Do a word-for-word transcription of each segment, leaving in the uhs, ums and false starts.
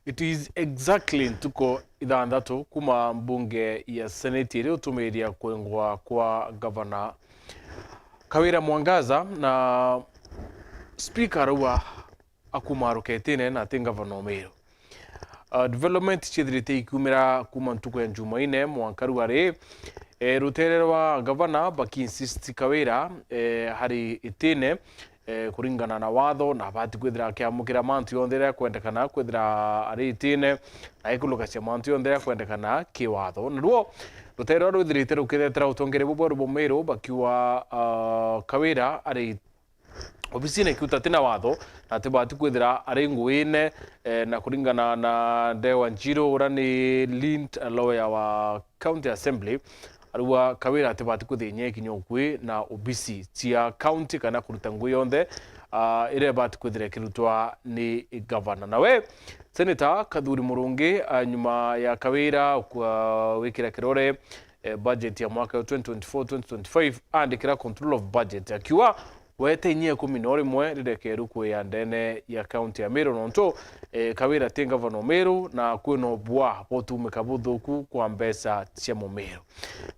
It is exactly ntuku ithanthatu kuma mbunge ya Seneti iria utumiria kwengwa kwa gavana Kawira Mwangaza, na speaker arauga akumaruka itine na ati gavana o Meru. Uh, development ciithirite ikiumira kuma ntuku ya Jumaine mwanka riu ari, eh, rutere rwa gavana bakiinsist Kawira, eh, hari itine, eh, kuringana na watho, na abati kwithira akiamukira mantu yonthe iria kwendekana kwithira ari itine, na ikulukacia mantu yonthe iria kwendekana kiwatho. Naruo rutere ruria rwithirite rukithetera utongeria bubweru bwa Meru bakiuga, uh, Kawira ari obisine ikiuta tina watho na atibati kwithira ari nguine, eh, na kuringana na Ndegwa Njiru, uria ni lead lawyer wa County Assembly, arauga Kawira atibati kwithira inya ikinya ukui na obisi cia county kana kuruta ngui yonthe, ah, iria ibati kwithira ikirutwa ni gavana. Nawe Senator Kathuri Murungi, ah, nyuma ya Kawira kwa wikira kirore, eh, budget ya mwaka wa twenty twenty-four twenty twenty-five, aandikira Controller of Budget akiuga wete inya ikumi na rimwe rirekeru kwia ndene ya county ya Meru nontu, eh, Kawira ti gavana o Meru na kwina ubua botumika buthuku kwa mbeca cia Mumeru.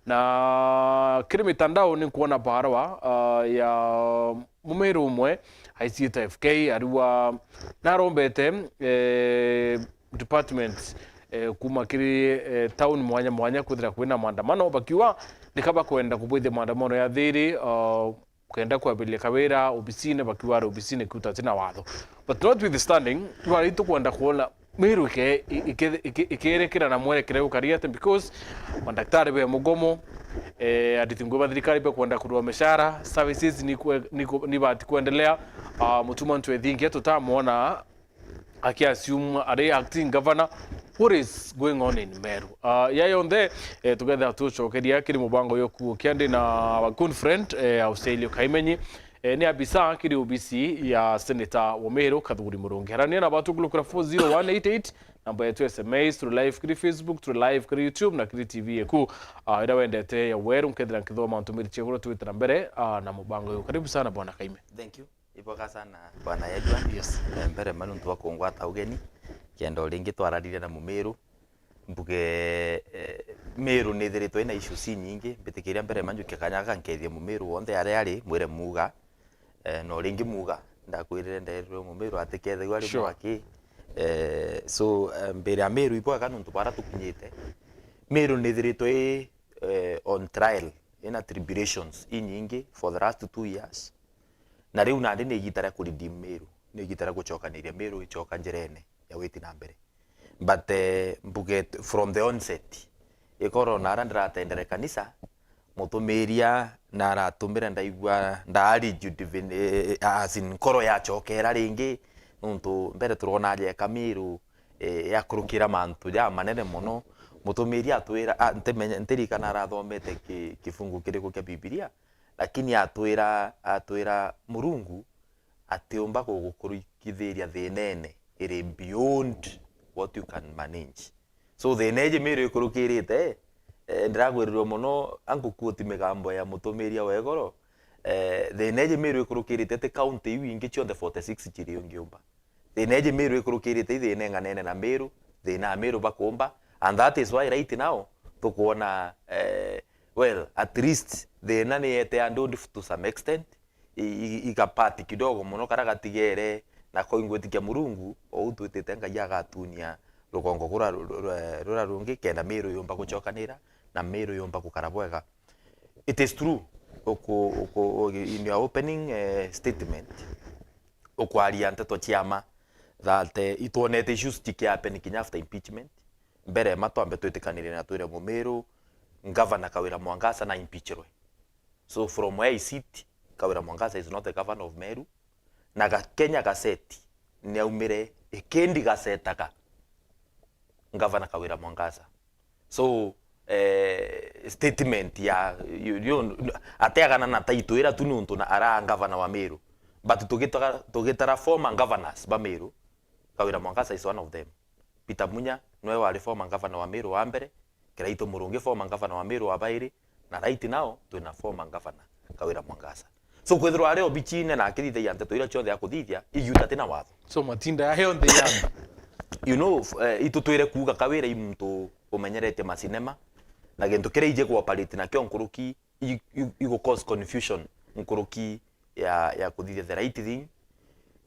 Na kiri mitandao ni nkuona barua, ah, ya Mumeru umwe aiciite F K arua narombete, eh, department, eh, kuma kiri, eh, town mwanya mwanya kwithira kwina maandamano, bakiuga ni kaba kwenda kubwithia maandamano ya thiri, uh, kenda kwambiria Kawira obisine, bakiuga ari obisine kiuta tina watho. But notwithstanding, twari tukwenda kuona Meru ike-, ike-, ike-, ikerekera na mwerekere ukari ati, because mandaktari be mugomo, eh, ariti ngui ba thirikari be kwenda kurua mishara, services ni kwe-, ni ku-, ni bati kuendelea, ah, Mutuma Ntwethingia tutamwona aki assume ari acting governor. What is going on in Meru? Ah, ya yonthe, eh, tugetha tucokeria kiri mubango yo kuukia ndi na our good friend, eh, Australia Kaimenyi. Eh, ni abisa kiri obisi ya Senator wa Meru, Kathuri Murungi. Arania na batu kulukura four zero one eight eight, namba yetu S M S, turi live kiri Facebook, turi live kiri YouTube na kiri T V yeku. Ah, ira wendete ya weru, nkethira nkithoma ntumiri ciakura twite na mbere, ah, na mubango yo. Karibu sana, Bwana Kaime. Thank you. Ibwega sana, Bwana Edward. Yes. Eh, mbere ma nuntu bwa kungwata ugeni, kenda o ringi twararire na Mumiru. Mbuge, eh, Meru nithiritwe ina issues inyingi. Mbitikiria mbere ma njukie kanya gaka nkethie Mumiru wonthe aria ari, mwire Muga. Eh, no ringi Muga, ndakwirire nderirwe Mumiru atikethagua ari Sure. mwaki. Eh, so, eh, mbere ya Meru ibwega nuntu bara tukinyite. Meru nithiritwe i, eh, on trial, ina tribulations inyingi for the last two years. Na riu nandi ni igita ria ku redeem Meru, ni igita ria gucokaniria Meru icoka njirene ya witi na mbere. But, eh, mbuge t-, from the onset, ikoro na ara ndiratendere kanisa, mutumiria na aratumire ndaigua nda rejuven-, eh, as in, nkoro yacokera ringi, nuntu mbere turona aja eka Meru, eh, yakurukira mantu ja manene mono. Mutumiria atwira, a, ntimenye, ntirikana arathomete ki-, kifungu kiriku kia Bibilia, lakini atwira, atwira Murungu atiumba gugukurukithiria thinene iri beyond what you can manage. So, thina iji Meru ikurukirite, eh, ndiragwirirwe mono angukuoti migambo ya mutumiria wa igoro, eh, thina iji Meru ikurukirite ti county iu ingi cionthe forty six ciri ungiumba. Thina iji Meru ikurukirite i thina ing'anene na Meru, thina ya Meru bakumba, and that is why right now tukwona, eh, well, at least thina ni yete andundu to some extent, i-, i-, i kapati kidogo mono kara gatigere, na ko ingwitikia Murungu, ou twitite Ngai agatunia rugongo kura ru-, ru-, rura rungi, kenda Meru yumba gucokanira, na Meru yumba gukara bwega. It is true, uku-, uku-, u-, in your opening, eh, statement, ukwaria nteto cia ma, that, eh, itwonete issues cikihappen kinya after impeachment. Mbere ma twambe twitikanire na twire Mumiru, Ngavana Kawira Mwangaza na impeachirwe. So from where I sit, Kawira Mwangaza is not the governor of Meru. Na ga-, Kenya Gazette ni aumire ikindi gacetaga Ngavana Kawira Mwangaza. So, eh, statement ya, you, you, ateagana na title ira tu ni untu na ara ngavana wa Meru. But tugitara, tugitara former governors ba Meru, Kawira Mwangaza is one of them. Peter Munya niwe wari former governor wa Meru wa mbere, Kiraitu Murungi former governor wa Meru wa bairi, na right now twina former governor Kawira Mwangaza. So kwithirwa ari obichine na akithithagia nteto iria ciothe akuthithia, igiuta tina watho. So matinda ya yonthe ya you know, f- eh, itutwire kuuga Kawira i muntu umenyerete macinema, na gintu kiria iji ku operate nakio nkuruki i- i- igu cause confusion nkuruki ya, ya kuthithia the right thing.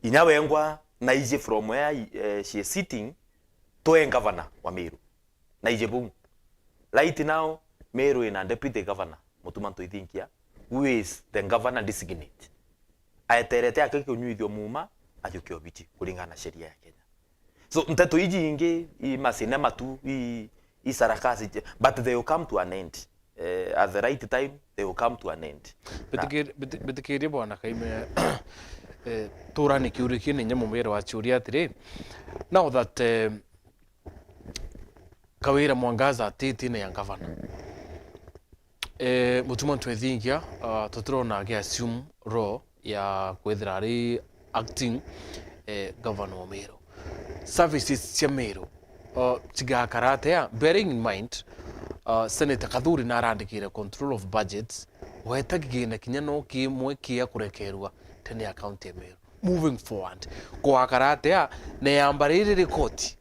Inya wengwa naiji from where, eh, she is sitting, twe governor wa Meru. Naiji buu. Right now, Meru ina deputy governor, Mutuma Ntoithinkia, who is the governor designate. Aeterete ake kunyuithio muuma, ajuke obichi, kuringana na sheria ya Kenya. So, nteto iji ingi, i macinema tu, i, i sarakasi, but they will come to an end. Eh, at the right time, they will come to an end. Na Bitikir- biti- bitikirie bwana Kaime, eh, turani kiurikie ni nyamo mwiri wa ciuria atiri, now that, eh, Kawira Mwangaza atitine ya gavana, eh, Mutuma Ntwethingia, ah, tutirona agi assume role ya kwithira ari acting, eh, governor wa Meru. Services cia Meru, uh, cigakara atia? Bearing in mind, uh, Senator Kathuri narandikire control of budgets, weta kigina kinya no kimwe kia kurekerwa tene ya county ya Meru. Moving forward, kwakara atia? Ne yamba riri rikoti,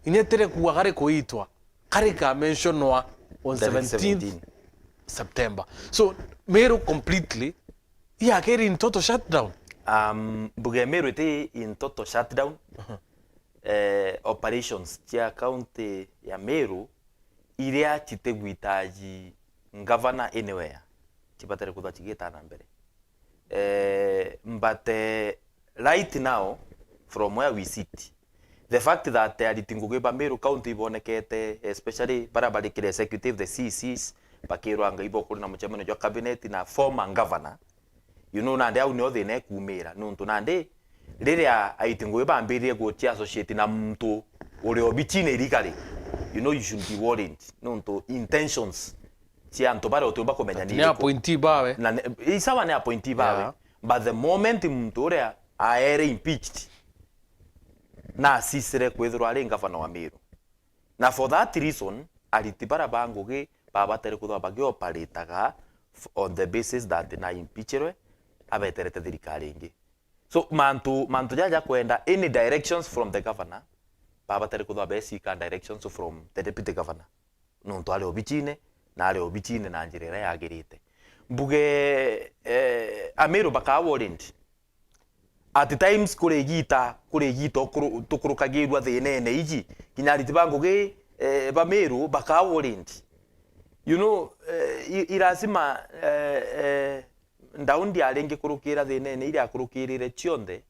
inya tire kuaga rikuitwa, kari ka mentionwa on Direct seventeenth seventeen. September. So, Meru completely, yeah, kiri in total shutdown. Um, mbuge Meru iti in total shutdown. Eh, operations cia county ya Meru iria citigwitaji governor anywhere, cibatare kuthwa cigita na mbere. Eh, but, eh, right now, from where we sit, the fact that ariti ngugi ba Meru County ibonekete, especially baria bari kiri executive, the C E Cs, bakirwa ngai bo kuri na mucemanio jwa cabinet na former governor, you know, nandi au nio thina ikumira, nuntu nandi riria ariti ngugi bambiririe guci associate na muntu uri obichine irigari, you know, you should be worried, nuntu intentions cia antu baria utiumba kumenya ni ni iriku. Appointee bawe. Na ni, i sawa ni appointee bawe. Yeah. But the moment muntu uria aere impeached, na asisire kwithirwa ari governor wa Meru. Na for that reason, ariti baria ba ngugi babatari kuthwa bagioperataga f- on the basis that na impeachirwe, abeterete thirikari ingi. So, mantu, mantu jaja kwenda any directions from the governor, babatari kuthwa besika directions from the deputy governor. Nontu ari obichine, na ari obichine na njira iria yagirite. Mbuge, eh, Ameru bakaa worried. At times kuri igita, kuri igita ukuru-, tukurukagirua thinene iji. Kinya ariti ba ngugi, eh, ba Meru bakaa worried. You know, eh, i, i lazima, eh, eh, Daudi ari ngikurukira thinene iria akurukirire cionthe,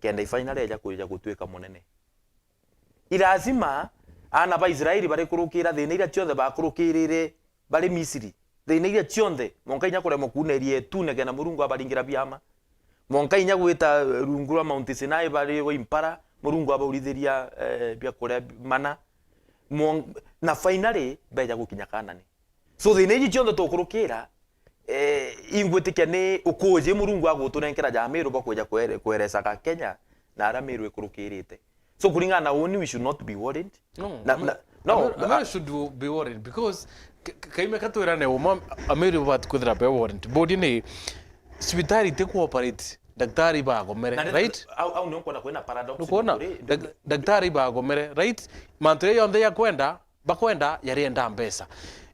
kenda i finally eja kuja gutuika munene. I lazima aana ba Israeli barikurukira thina iria cionthe bakurukirire bari Misiri. Thina iria cionthe, monka inya kuremwa kuuneria itune kenda Murungu abaringira biama. Monka inya gwita rungu rwa Mount Sinai bari o impara, Murungu abaurithiria, eh, biakuria mana. Mon-, na finally, beja gukinya Kanani. So, thina iji cionthe tukurukira, eh, ingwitikia ni ukuuji Murungu agutunenkera ja Meru bwa kwija kwere-, kwerecaga Kenya na aria Meru ikurukirite. So, kuringana na uni, we should not be worried. No, na, Ame-, na, no, Ame-, Ameru should be worried because k-, k-, kaime katwirane uma, Ameru bati kwithira be worried. Bodi ni cibitari iti cooperate, daktari bagomere, na, right? Au, au nio nkwona kwina paradox. Nukwona? Nukuri, dak-, daktari bagomere, right? Mantu ya yonthe ya kwenda, bakwenda yarienda mbeca.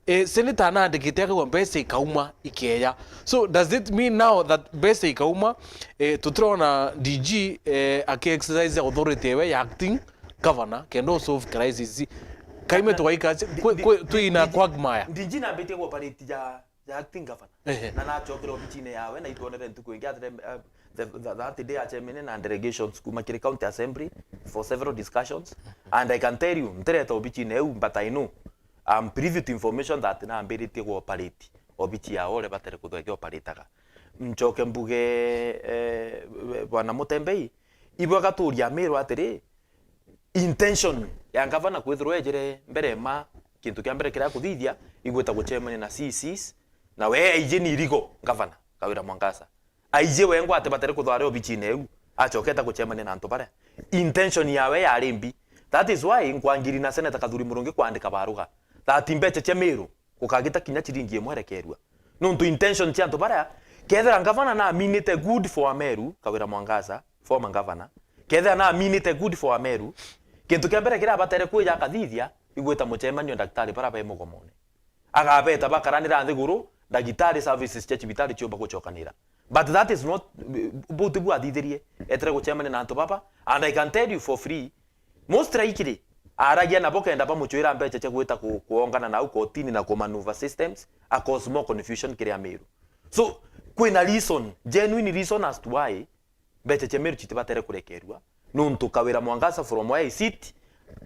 Eh, senator anaandikite akauga mbeca ikauma ikeya. So, does it mean now that mbeca ikauma, eh, tutirona D G, eh, aki exercise authority ewe ya acting governor kenda u solve crisis? Kaime twaika kwe, kwe, twina quagmire. D G nambitie kuoperate ja, ja acting governor. Ehe. Na nachokire obichine yawe, na itwonere ntuku ingi, at the, uh, the, the, that day achemene na delegations kuma kiri county assembly for several discussions. And I can tell you, ntireta obichine eu, but I know, I'm privy to information that nambiritie kuoperate obichi yao uria batari kuthwa ikioperataga. Nchoke mbuge, eh, bwana Mutembei, ibwega turia Ameru atiri, intention ya ngavana kwithirwa ejire mbere ma kintu kia mbere kiria akuthithia, igwita gucemania na C Cs, na we aiji ni irigo ngavana Kawira Mwangaza. Aiji wengwa ati batari kuthwa ari obichine eu, acoketa gucemania na antu baria. Intention yawe yari mbi. That is why nkwangiri na Senator Kathuri Murungi kwandika baruga that mbecha cia Meru gukagita kinya chiringi imwe erekerua. Nontu intention cia antu baria, kethira ngavana naminite good for Ameru, Kawira Mwangaza, former governor, kethira naminite good for Ameru, Kintu kia mbere kiria abatere kwija akathithia, igwita mucemanio ndagitari bara be mugomone. Agabeta bakaranira nthiguru, ndagitari services cia cibitari ciumba gucokanira. But that is not, buu tibu athithirie. Etere gucemania na antu baba, and I can tell you for free, most likely, aragia nabo kenda bamucwira mbeca cia gwita ku-, kuongana nau kotini na kumanuva systems, a cause more confusion kiri Amiru. So, kwina reason, genuine reason as to why mbeca cia Meru citibatere kurekerua, nuntu Kawira Mwangaza from where I sit,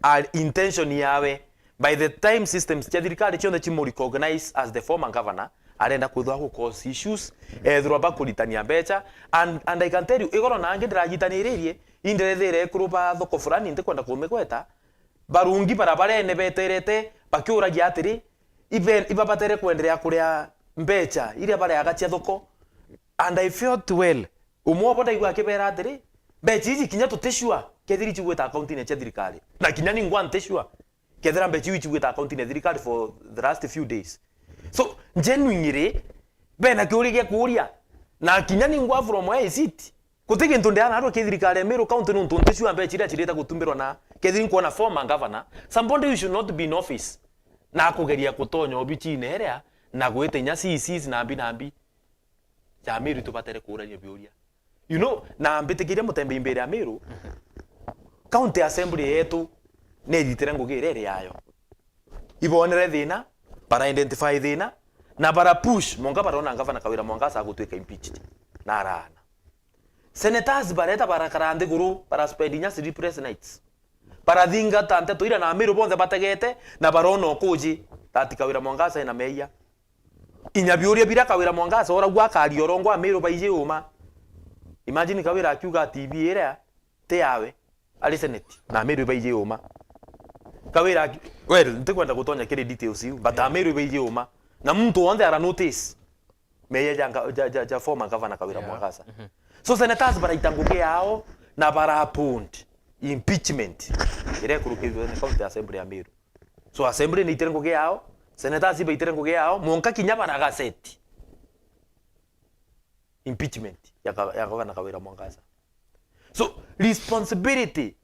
a intention yawe, by the time systems cia thirikari cionthe cimu recognize as the former governor, arenda kwithirwa gu cause issues, ethirwa bakuritania mbeca, and, and I can tell you, igoro na angi ndiragitaniririe, inderethire ekuru ba thoko fulani, ntikwenda kumigweta, barungi barabarene beterete, bakiuragia atiri, ibe-, ibabatere kwenderea kuria mbeca iria bareaga cia thoko, and I felt well. Umwe obo ndaigua akibera atiri, mbeca iji kinya tuticua kethira icigwita akaunti-ini cia thirikari. Na kinya ningwa nticua kethira mbeca iu icigwita akaunti-ini ya thirikari for the last few days. So, genuinely, bena kiuria gia kuuria. Na kinya ningwa from where I sit, guti gintu ndiana narua ki thirikari ya Meru County nuntu nticua mbeca iria cirite gutumbirwa na kethira nkwona former governor. Somebody who should not be in office. Na akugeria gutonya obici-ini iria, na gwita inya C Cs na mbi na mbi. Ja Meru tubatere kuurania biuria. You know, na mbitikiria mutembe imbere ya Meru, County Assembly yetu ni ithitire ngugi iria iri yayo. Ibonere thina, bara identify thina, na bara push, monka barona ngavana Kawira Mwangaza agutwika impeached. Na araana. Senators bareta barakara nthiguru, bara spend inya sleepless nights. Barathingata nteto iria na Meru bonthe bategete, na barona ukuji, that Kawira Mwangaza ena meeyia. Inya biuria biria Kawira Mwangaza oragua akaria urongo Amiru baiji uma. Imagine Kawira akiuga T V iria ti yawe, ari Senate, na Amiru baiji uma. Kawira aki-, well, ntikwenda gutonya kiri details iu, but Amiru baiji uma. Na muntu wonthe ara notice meeyia ja nga-, ja, ja, ja former governor Kawira Mwangaza. So senators baraita ngugi yao na bara uphold impeachment iria ikurukithwe ni County Assembly ya Meru. So assembly ni itire ngugi yao, senators ibaitire ngugi yao, monka kinya bara gazette impeachment ya ka-, ya gavana Kawira Mwangaza. So responsibility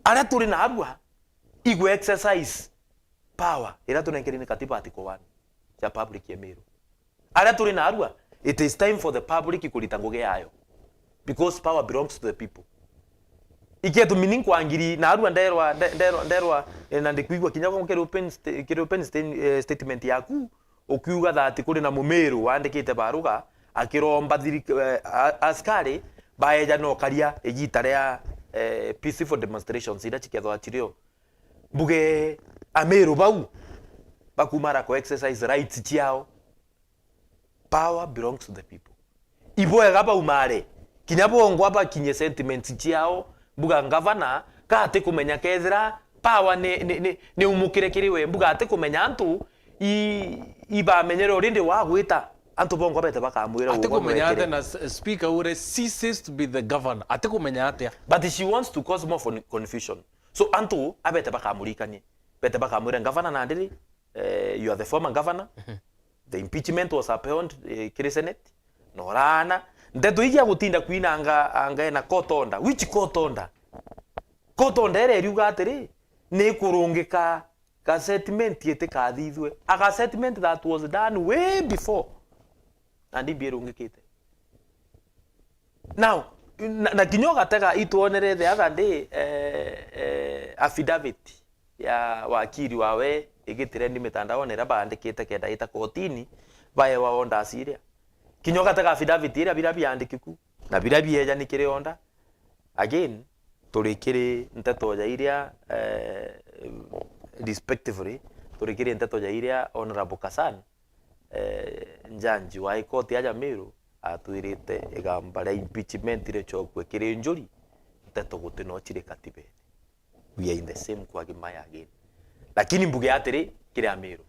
aria turi narua igwe exercise power iria tunenkerwe ni katiba article one ya public ya Meru. Aria turi narua, it is time for the public kurita ngugi yayo. Because power belongs to the people. Iketumi ni nkwangiri narua nderwa, nde-, nderwa, nderwa, eh, na ndikwigua kinya kiri open sta-, kiri open sta-, eh, statement yaku, ukiuga that kuri na Mumiru wandikite baruga, akiromba thiri-, eh, a-, askari baeja no karia igita ria, eh, peaceful demonstrations iria cikethwa cirio. Mbuge Amiru bau bakuma ara ku exercise rights ciao. Power belongs to the people. Ibwega baumare, kinya bongwa bakinye sentiments ciao, mbuga ngavana, ka atikumenya kethira power ni, ni, ni, ni umukire kiri we, mbuga atikumenya antu i, ibamenyere already wagwita, antu bongwa bete bakamwira ugwe atikumenya mwekire. Atia na s-, speaker ure ceases to be the governor, atikumenya atia? But she wants to cause more fun-, confusion. So antu abete bakamurikanie, bete bakamwira ngavana na ndiri, eh, you are the former governor. The impeachment was upheld, eh, kiri Senate. Na uraana. Nteto iji agutinda kwinanga anga ena court order. Which court order? Court order iria iriuga atiri, ni kurungika ga statement itikathithue. A ga statement that was done way before. Na ndimbi irungikite. Now, na, na kinya ugatega itwonere the other day, eh, eh, affidavit ya wakiri wawe igitrendi mitandaone iria baandikite kenda ita kotini, baewa orders iria. Kinya ugatega affidavit iria biria biandikiku, na biria bieja ni kiri order. Again, turi kiri nteto ja iria, eh, respectively, turi kiri nteto ja iria Honorable Kasan, eh, njanji wa ikoti aja Meru atwirite igamba ria impeachment ricokue kiri njuri, nteto guti no ciri katibene. We are in the same quagmire again. Lakini mbuge atiri, kiri Amiru,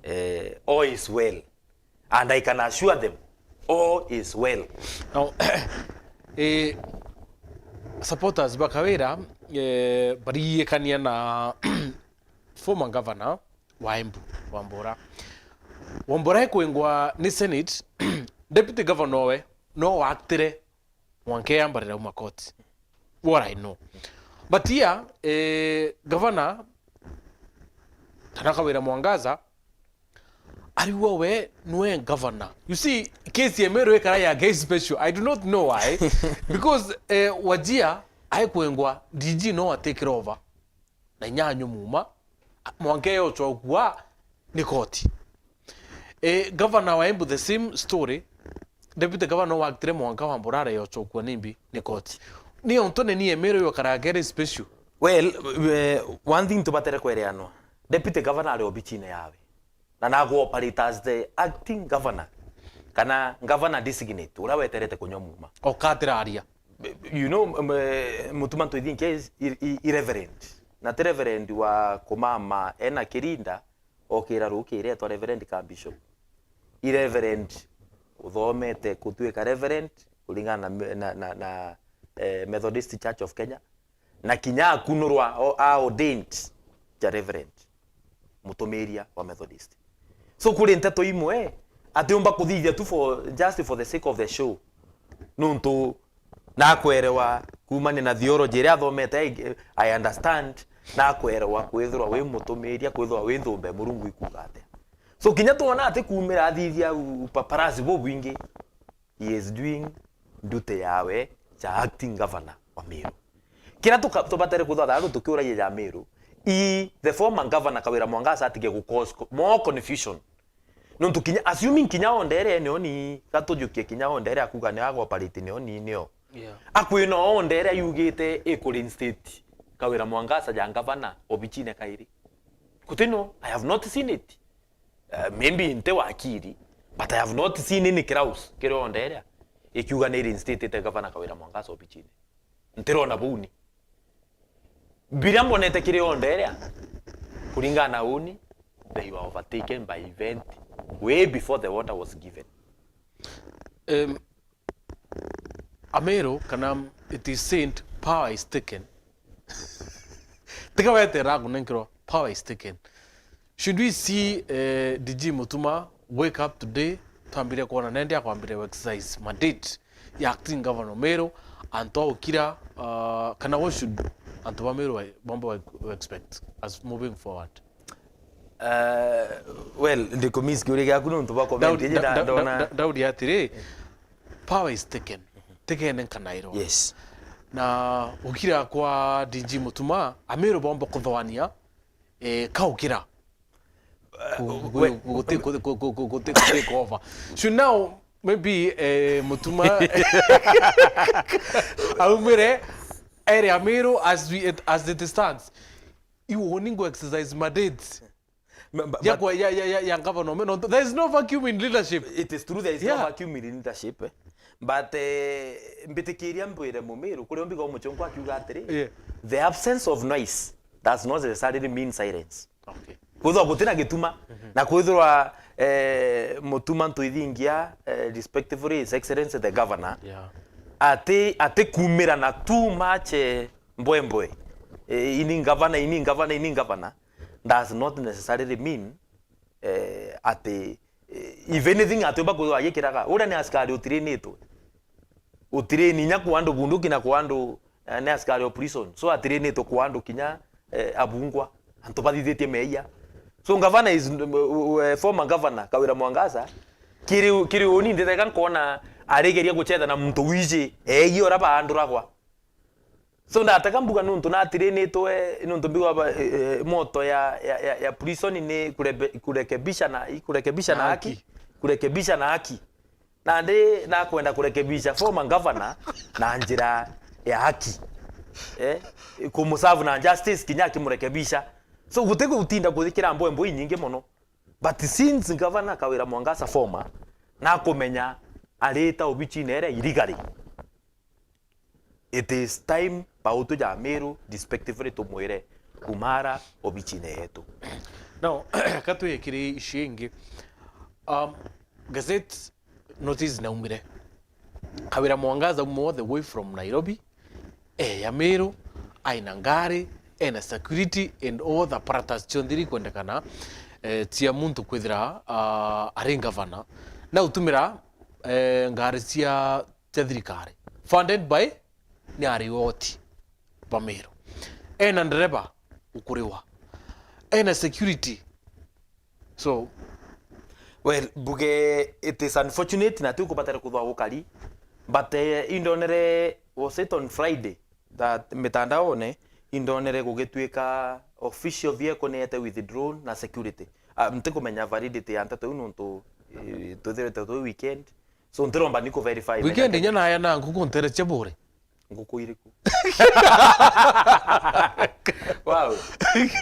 eh, all is well. And I can assure them, all is well. Now, eh, supporters ba Kawira, eh, bariikania na former governor wa Embu, Wambura. Wambura ekwingwa ni Senate, deputy governor we no waktire mwanka yamba rirauma court. What I know. But here, eh, gavana, kana Kawira Mwangaza, ariuga we nwe gavana. You see, case ya Meru ikara ya gay special. I do not know why. Because, eh, Wajir aikwengwa D G no a take over. Na inya anyu muma, mwanka yocokua ni koti. Eh, governor wa Embu, the same story. Deputy governor wa Kitire mwanka wa Mburara yocokua nimbi ni koti. Ni onto ni ni Meru yo kara gay special. Well, eh, one thing tubatere kwereanwa. Deputy governor ari obichine yawe. Na nagwe operate as the acting governor, kana governor designate, uria weterete kunywa muma. Okatiraria. You know, m-, eh, Mutuma Ntoithinkia is i-, i-, i reverend. Na ti reverend wa kumama ena kirinda, okira rukiri etwa reverend ka bishop. I reverend uthomete kutuika reverend kuringana na me-, na, na, na, eh, Methodist Church of Kenya. Na kinya akunurwa o-, a ordained ja reverend, mutumiria wa Methodist. So kuri nteto imwe atiumba kuthithia tu for, just for the sake of the show. Nuntu nakwerewa kumania na theology iria athomete, I, I understand, nakwerewa kwithirwa wi mutumiria, kwithirwa wi nthumbe Murungu ikuuga atia. So kinya twona ati kumira athithia u-, upaparazzi bubwingi, he is doing duty yawe ja acting governor wa Meru. Kiria tuka-, tubatere kuthotha andu tukiuragia ja Meru, i the former governor Kawira Mwangaza atige gu cause co-, more confusion. Nontu kinya, assuming kinya ondere nio ni, gatujukie kinya ondere akuga ni agoperate nio ni nio. Yeah. Akwina ondere yugite i kureinstate Kawira Mwangaza ja governor obichine kairi. Gutino, I have not seen it. Uh, maybe nti wakiri, but I have not seen any clause kiria onderia ikiuga ni reinstated governor Kawira Mwangaza obichine. Ntirona buni. Biria mbonete kiria onderia, kuringana na uni, they were overtaken by event way before the order was given. Um, Ameru, kana it is said, power is taken. Tiga wetera kunenkerwa, power is taken. Should we see, eh, D G Mutuma wake up today, twambire kuona nende akwambire exercise mandate ya acting governor Meru, antu aukira, uh, kana what should antu ba Meru wa-, bomba wa-, expect as moving forward? Uh, well, ndikumiss kiuria giaku nontu bwa comment Daudi, iji Da-, na Da-, ndona Da-, Da-, Daudi atiri, power is taken. Taken nkanairwa. Yes. Na gukira kwa D G Mutuma, Ameru bomba kuthoania, eh, kaukira. Ku-, ku-, we- ku-, guti-, ku-, ku-, ku-, ku-, guti-, ku-, take over. So now, maybe, eh, Mutuma aumire, ere Ameru as we, as it stands. Iwe uni ngu exercise mandate. Ma-, ma-, ya but kwa, ya, ya, ya, ya governor, no, there is no vacuum in leadership. It is true, there is no Yeah. vacuum in leadership, eh. But, eh, mbitikiria mbwire Mumiru, kuria mbiga umuchungu akiuga atiri, Yeah. the absence of noise does not necessarily mean silence. Okay. Kwithwa gutina gituma, Mhm. na kwithirwa, eh, Mutuma Ntoithingia, eh, respectively, His Excellency the Governor, Yeah. ati, ati kumira na too much, eh, mbwembwe. Eh, ini ngavana, ini ngavana, ini ngavana, does not necessarily mean, eh, ati, eh, if anything, atiumba kwithirwa agikiraga. Uria ni askari utirinitwe. Utireni inya kwa andu bunduki na kwa andu, eh, ni askari o prison. So atirinitwe kwa andu kinya, eh, abungwa. Antu bathithitie meia. So ngavana is, uh, uh, former governor Kawira Mwangaza, kiri, kiri uni nditheka nkona arigeria guchetha na muntu wiji, eegie uria baanduragwa. So ndatega mbuga nuntu natirinitwe, nuntu mbigwa ba-, eh, eh, moto ya, ya, ya, ya prison ni kurebe-, kurekebisha na, i kurekebisha na Na haki. haki. Kurekebisha na haki. Nandi nakwenda kurekebisha former governor na njira ya haki. Eh? Kumuserve na justice kinya akimurekebisha. So guti gutinda kuthikira mbwembwe inyingi mono. But since governor Kawira Mwangaza former, nakumenya arita obichine iria irigari. It is time bautwe ja Meru respectively tumwire kumara obichine yetu. Now, ka twikiri icio ingi, um, gazette notice naumire. Kawira Mwangaza auma all the way from Nairobi, eh, ya Meru, aina ngari, ena security and all the apparatus cionthe iria ikwendekana, eh, cia muntu kwithira, ah, ari ngavana. Na utumira, eh, ngari cia cia thirikari funded by ni arioti ba Meru. Ena ndereba ukuriwa. Ena security. So, well, mbuge it is unfortunate na tikubatara kuthwa gukari, but, eh, indonere, was it on Friday, that mitandaone indonere gugituika official vehicle ni yete withdrawn na security. Ah, ntikumenya validity ya nteto iu nontu, eh, twithirite twi weekend. So, ntiromba ni ku verify. Weekend inya naya na nguku ntere cia bure. Nguku iriku? Wow.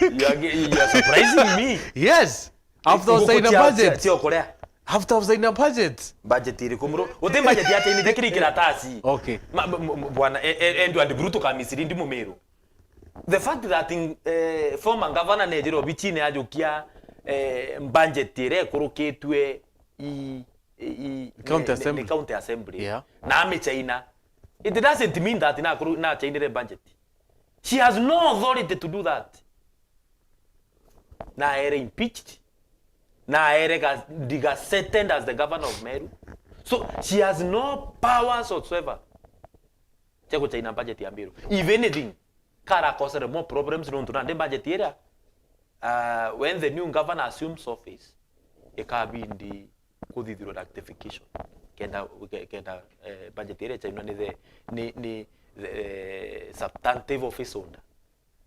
You are, you are surprising me. Yes. After nguku usaina cia, budget. Cia, cia kuria? After usaina budget. Budget iriku, muro? Uti budget ya China, kiri kiratasi. Okay. Ma, m-, m-, bwana, e-, e-, Edward Bruto ka Misiri ndi Mumiru. The fact that in, eh, former governor nejire obichine ajukia, eh, budget iria ikurukitue i, i, i, county ni, ni, assembly. Ni county assembly. Yeah. Na amichaina. It doesn't mean that na kuru-, na chainire budget. She has no authority to do that. Na ere impeached. Na ere ga-, degazetted as the governor of Meru. So she has no powers whatsoever cia guchaina budget ya Meru. If anything, kara causere more problems nontu nandi budget iria, uh, when the new governor assumes office, ikabindi kuthithirwa rectification. Kenda, ke-, kenda, eh, budget iria ichainwa ni the, ni, ni the, eh, substantive office holder.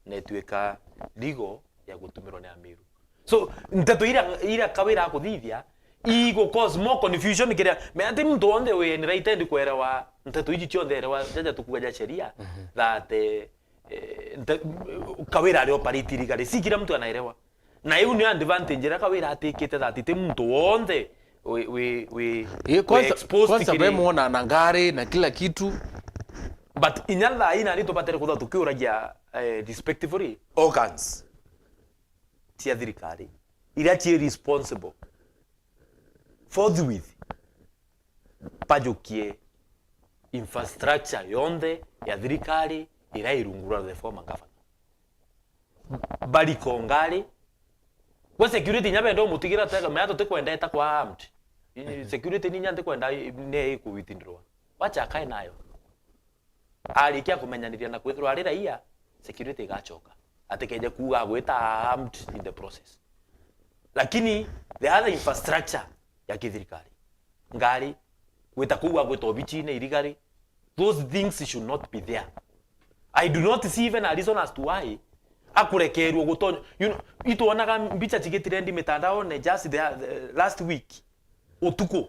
Na ituika legal ya gutumirwa ni Amiru. So, nteto ira, ira Kawira akuthithia, igu cause more confusion kiria, me ati muntu wonthe wi enlightened kuerewa nteto iji cionthe, erewa jaja tukuga ja sheria, that, eh, eh, nte-, Kawira ari operate legally. Si kila mtu anaelewa. Na iu nio advantage iria Kawira atikite, that ti muntu wonthe wi, wi, wi, wi kwanza, exposed kwanza kiri be mwona na ngari na kila kitu. But inya thaa ii nani tubatere kuthwa tukiuragia, eh, respectfully, organs cia thirikari iria ci responsible forthwith bajukie infrastructure yonthe ya thirikari iria irungu rwa the former governor. Bariko ngari. Gwe security inya benda umutigira tega, mea tutikwenda eta kwa armed. I-, security ni inya ntikwenda i-, ne ikuwitindrwa. Wacha akae nayo. Arikia kumenyaniria na kwithirwa ari raia, security igachoka. Atikeje kuuga agwita armed in the process. Lakini the other infrastructure ya kithirikari, ngari, gwita kuu agwita obichine, irigari, those things should not be there. I do not see even a reason as to why akurekerua gutonya. You know, itwonaga mbicha cigitirendi mitandaone just the, the last week, utuku,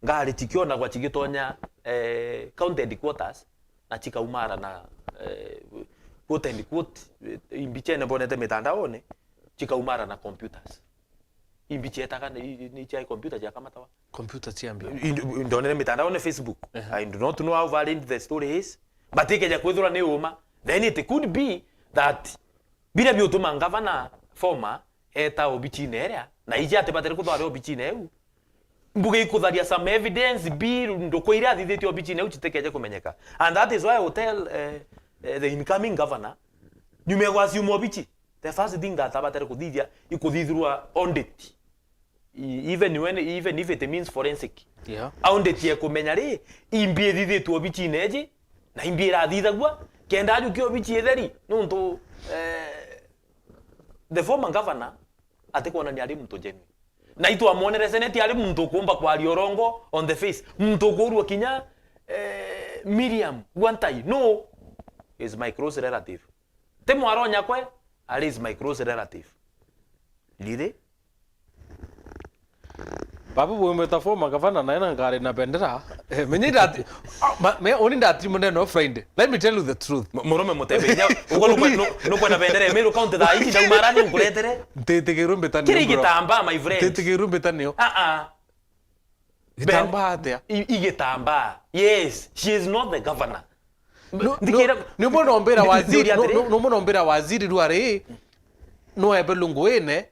ngari cikionagwa cigitonya, eh, county headquarters na cikaumara na, eh, quote and quote, eh, imbichene bonete mitandaone, cikaumara na computers. Imbichetaga ni, ni cia computer cia kamatawa. Computer cia mbio. Ind-, ndonere mitandaone Facebook. Ehe. I do not know how valid the story is, but ikeja kwithirwa ni uma, then it could be that biria biutuma ngavana former eta obichine iria, na iji atibatere kuthwa ari obichine iu, mbuge ikutharia some evidence, bi nduku iria athithitie obichine iu citikeje kumenyeka. And that is why I will tell, eh, eh, the incoming governor, nyuma ya gwaciuma obichi, the first thing that abatere kuthithia, ikuthithirwa audit. E-, even when, even if it means forensic. Yeah. Audit ya kumenya ri, imbi ithithitwe obichine iji, na imbi irathithagua, kenda ajukia obichi itheri, nontu, eh, the former governor atikwonania ari muntu genuine. Na itwamwonere Senate ari muntu ukumba kwaria urongo on the face. Muntu ukurua kinya, eh, Miriam Gwantai, no, is my close relative. Ti mwaro nyakwe, ari is my close relative. Really? Baba bwimwita former governor na ena ngari na bendera. Eh, menya ndati-, ah, ma-, me, uni ndati munene o Friday. Let me tell you the truth. M-, murume mutebe inya, ugo nukwe-, nu-, nukwenda bendera ya Meru County thaa ici, ndauma arani nkuretere. Ntitikirwe mbitanie, bro. Kiri gitambaa, my friend. Ntitikirwe mbitanie. Ah, ah. Gitambaa atia? I-, igitambaa. Yes, she is not the governor. No, no, thikira-, ni umwe nombira waziri, no, no, ni umwe nombira waziri riu ari, no ebe lunguine,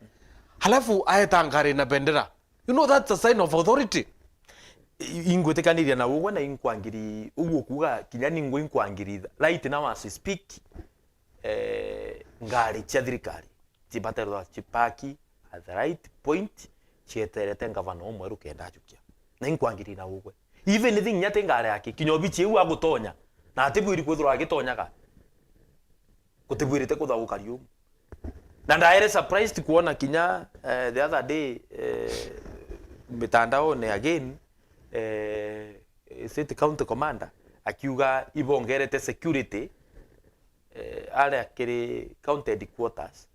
halafu aeta ngari na bendera. You know that's a sign of authority. I-, ingwitikaniria na ugwe na inkwangiri, uguo kuuga kinya ningwe inkwangiri right now as we speak, eh, ngari cia thirikari cibaterwa cipaki at the right point, cieterete ngavana umweru kenda ajukia. Na inkwangiri na ugwe. If anything, inya ti ngari yake, kinya obichi iu agutonya, na atibwiri kwithirwa agitonyaga. Gutibwirite kutha gukari umu. Na ndaere surprised kuona kinya, eh, the other day, eh, mitandaone again, eh, State County Commander akiuga ibongerete security, eh, aria kiri county headquarters,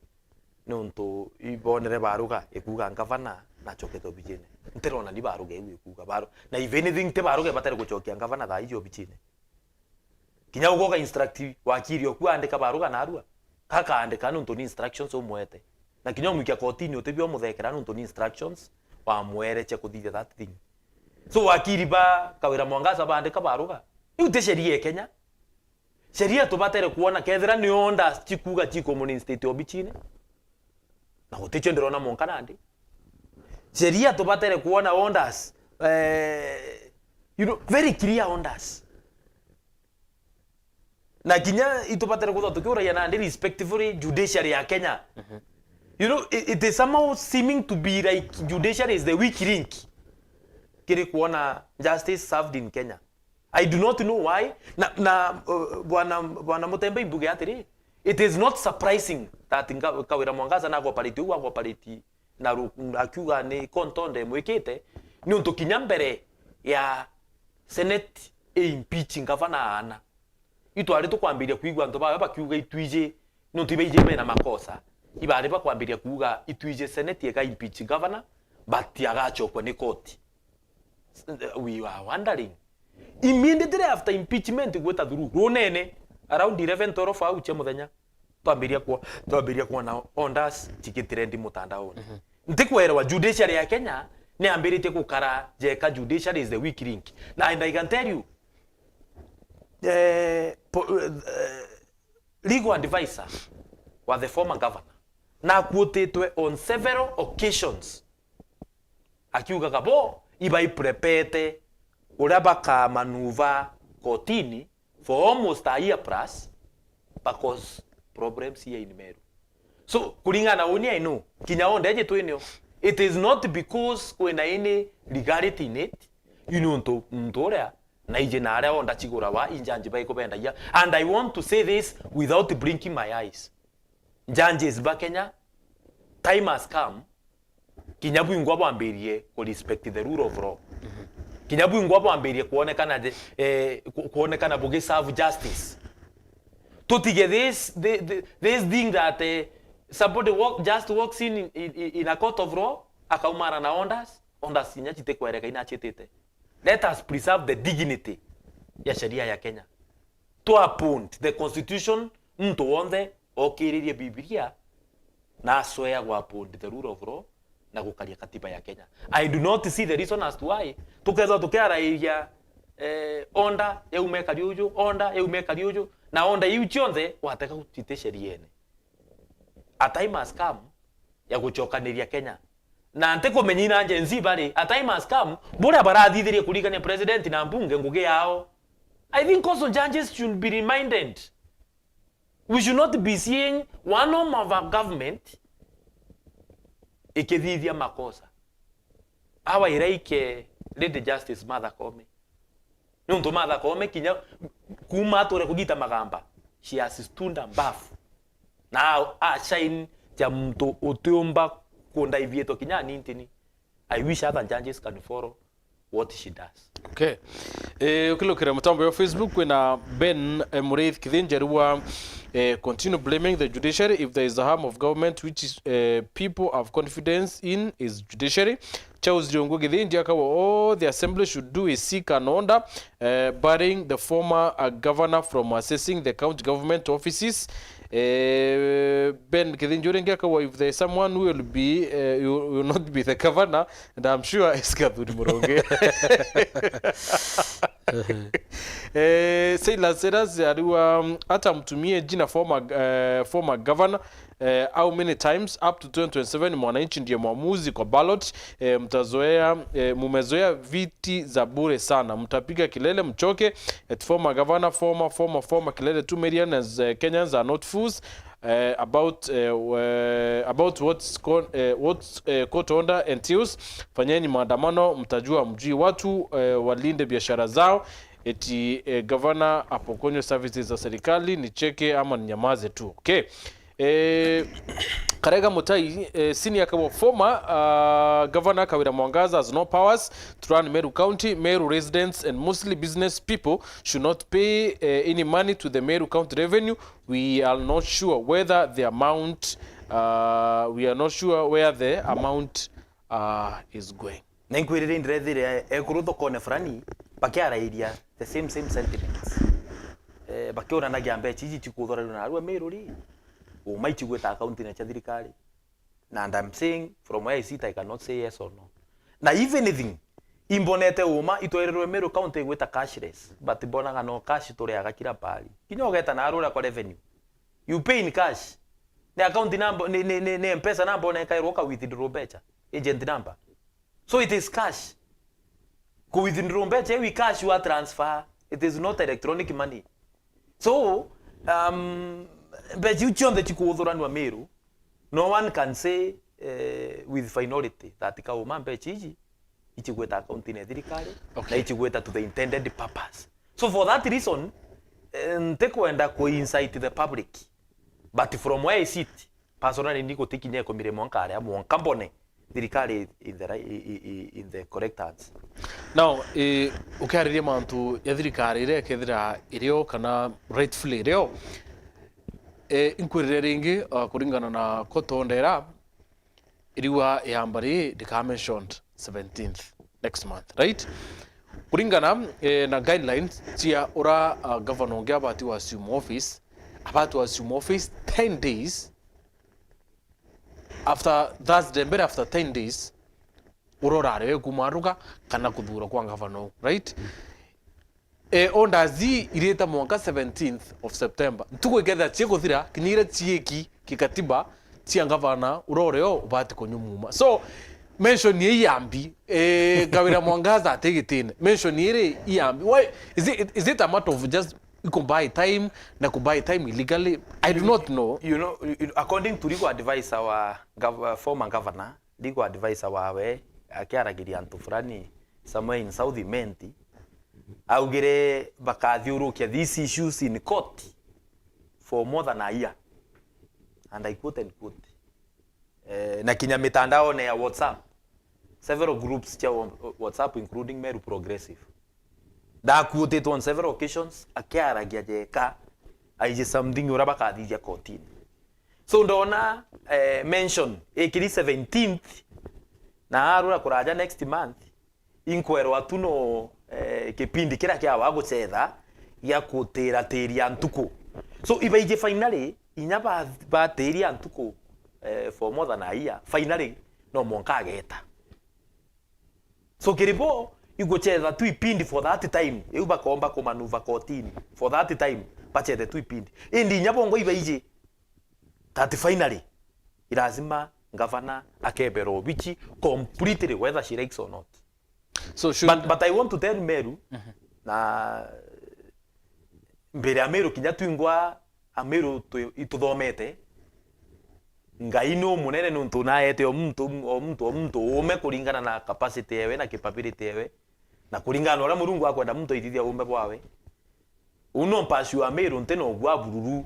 niuntu ibonere baruga ikuuga ngavana nachokete obijine. Ntirona ni baruga iu ikuuga baru-, na if anything, ti baruga ibatari gucokia ngavana thaa iji obijine. Kinya ugoka instruct wakiri oku andika baruga narua, kakaandika niuntu ni instructions umwete. Na kinya umwikia kotini utibio umuthekera niuntu ni instructions wamwere cia kuthithia that thing. So wakiri ba Kawira Mwangaza baandika baruga. Iu ti sheria ya Kenya. Sheria tubatere kuona kethira ni orders chikuuga chiko muno state obichine. Na gutichio ndirona monka nandi. Sheria tubatere kuona orders, eh, you know, very clear orders. Na kinya itubatere kuthwa tukiuragia nandi respectfully judiciary ya Kenya. You know, it, it is somehow seeming to be like judiciary is the weak link kiri kuona justice served in Kenya. I do not know why. Na, na, uh, bwana, bwana Mutembe imbuge atiri, it is not surprising that nga-, Kawira Mwangaza na cooperate uu, cooperate na ru-, akiuga ni contonde mwikite, niuntu kinya mbere ya Senate i impeach ngavana aana, itwari tukwambiria kwigua antu bawe bakiuga itwiji, niuntu ibaiji bena makosa, ibari bakwambiria kuuga itwiji Senate ika impeach governor, but agachokwa ni koti. We are wondering, immediately after impeachment gwita through, runene, around eleven, twelve au cia muthenya, twambiria kuo-, twambiria kuona orders chikitrendi mutandaoni. Ntikwerewa judiciary ya Kenya ni ambiritie gukara jeka, judiciary is the weak link. Na, and I can tell you, eh, po-, eh, legal advisor wa the former governor nakuutitwe on several occasions akiugaga bo ibaiprepete uria bakamanuva kotini for almost a year plus, because problems here in Meru. So, kuringana na uni I know, kinya onde eje twinio, it is not because kwina any legality in it, you know, ntu, ntu uria na iji na aria onda chigurawa, injanji baikubendagia. And I want to say this without blinking my eyes. Judges ba Kenya, time has come, kinya bwingwa bwambirie ku respect the rule of law. Kinya bwingwa bwambirie kuonekana je-, eh, ku-, kuonekana bugi serve justice. Tutige this, thi-, thi-, this thing that, eh, somebody walk, just walks in, in, in, in a court of law, akaumara na orders, orders kinya chitikwereka inachitite. Let us preserve the dignity ya sheria ya Kenya. To uphold the constitution, muntu wonthe okiririe Bibilia na aswea gwa uphold the rule of law na gukaria katiba ya Kenya. I do not see the reason as to why tukethwa tukiarairia, eh, order yauma ikari uju, order yauma ikari uju, na order iu cionthe wateka gutite sheriene. A time has come ya gucokaniria Kenya. Na ntikumenya ina Gen Z bari, a time has come, buria barathithirie kurigania president na mbunge ngugi yao. I think also judges should be reminded. We should not be seeing one arm of our government ikithithia makosa. Our iraike Lady Justice Martha Koome. Niuntu Martha Koome kinya kuuma ature kugita magamba, she has stood above. Na a, a shine ja muntu utiumba kundaivitwa kinya anintini. I wish other judges can follow what she does. Okay. Eh, ukilukira mutambo wa Facebook kwina Ben, eh, Muriithi Kithinji ariuga, eh, continue blaming the judiciary. If there is a arm of government which is, eh, people have confidence in is judiciary. Charles Riungu Githinji akauga, all the assembly should do is seek an order, eh, barring the former, uh, governor from accessing the county government offices. Eh, Ben Githinji uria ungi akauga, if there is someone who will be, eh, who will not be the governor, and I'm sure is Gathuri Murungi. Eh, Silas Silas ariuga, um, hata mtumie jina former, eh, former governor, eh, how many times up to twenty twenty-seven mwananchi ndiye mwamuzi kwa ballot, eh, mtazoea, eh, mumezoea viti za bure sana. Mtapiga kelele mchoke, at former governor, former, former, former, kelele two million as, eh, Kenyans are not fools, eh, about, eh, eh, about what's con-, eh, what's, eh, court order entails. Fanyeni maandamano, mtajua mjui watu, eh, walinde biashara zao. eti, eh, gavana apokonywe services za serikali, nicheke ama ninyamaze tu. Okay. Eh, Karega Mutai, eh, senior kawa former, uh, Governor Kawira Mwangaza has no powers to run Meru County. Meru residents and mostly business people should not pay, eh, any money to the Meru County revenue. We are not sure whether the amount, uh, we are not sure where the amount, uh, is going. Na inkwirire indirethire ekuru thokone fulani bakiarairia the same, same sentiments. Eh, bakiuranagia mbeca iji cikuthorerwa na arua Meru ri, uma icigwita akaunti-ini cia thirikari. Na, and I'm saying, from where I sit, I cannot say yes or no. Na if anything, imbonete uma itwerirwe Meru County igwita cashless, but mbonaga no cash turiaga kila pahali. Kinya ugeta na arura kwa revenue, you pay in cash. Ni account number, ni, ni, ni, ni M-Pesa number onekairwo uka withdraw mbeca, agent number. So it is cash. Ku withdraw mbeca iu i cash wa transfer. It is not electronic money. So, um, mbeca iu cionthe cikuuthuranua Meru, no one can say, eh, with finality that kauma mbeca iji icigwita account-ini ya thirikari, okay, na icigwita to the intended purpose. So for that reason, eh, ntikwenda ku incite the public, but from where I sit, personally, ni gutikinya ikumire mwanka aria mwanka mbone thirikari in the ri-, i-, i-, i-, in the correct hands. Now, eh, ukiariria mantu ya thirikari iria ikethira irio kana rightfully irio, eh, inkwirire ringi, uh, kuringana na kotondera, iriwa yamba ri ndika mentioned seventeenth next month, right? Kuringana, eh, na guidelines cia ura, uh, governor ungi abati wa assume office, abati wa assume office ten days after Thursday, mbere after ten days, ura urari we kumaruka kana kuthurwa kwa governor, right? Eh, orders ii irite mwanka seventeenth of September. Ntuku ikethira ciikuthira, kinya iria ciiki kikatiba cia ngavana uria urio ubati kunyumuma. So, mention ii yambi, eh, Kawira Mwangaza ati gitine. Mention iri iyambi. Why? Is it, is it a matter of just ku buy time na ku buy time illegally? I do not know. You know, you, according to legal advice, our gov-, former governor, legal advisor wawe akiaragiria antu fulani somewhere in South Imenti, augire bakathiurukia these issues in court for more than a year. And I quote and quote. Eh, na kinya mitandaone ya WhatsApp, several groups cia wa-, WhatsApp, including Meru Progressive, ndakuutitwe on several occasions akiaragia jeka aiji something uria bakathithia kotini. So ndona, eh, mention ikiri seventeenth, na arura kuraja next month, inkwerwa tu no, eh, kipindi kiria kiawa gucetha gia kutiratiria ntuku. So ibaiji finally, inya ba-, batiria ntuku, eh, for more than a year, finally no mwanka ageta. So kiri bo, igucetha tu ipindi for that time, iu bakomba kumanuva kotini for that time, bacethe tu ipindi. Indi inya bongo ibaiji that finally, i lazima ngavana akebera obichi completely, whether she likes or not. So should But, but I want to tell Meru, na mbere ya Meru, kinya twingwa Ameru tu-, ituthomete, Ngai ni umunene niuntu naete o muntu, o muntu, o muntu uume kuringana na capacity ewe na capability ewe, na kuringana na uria Murungu akwenda muntu aithithia uume bwawe. Uu no mpashu wa Meru nti na ugwa bururu.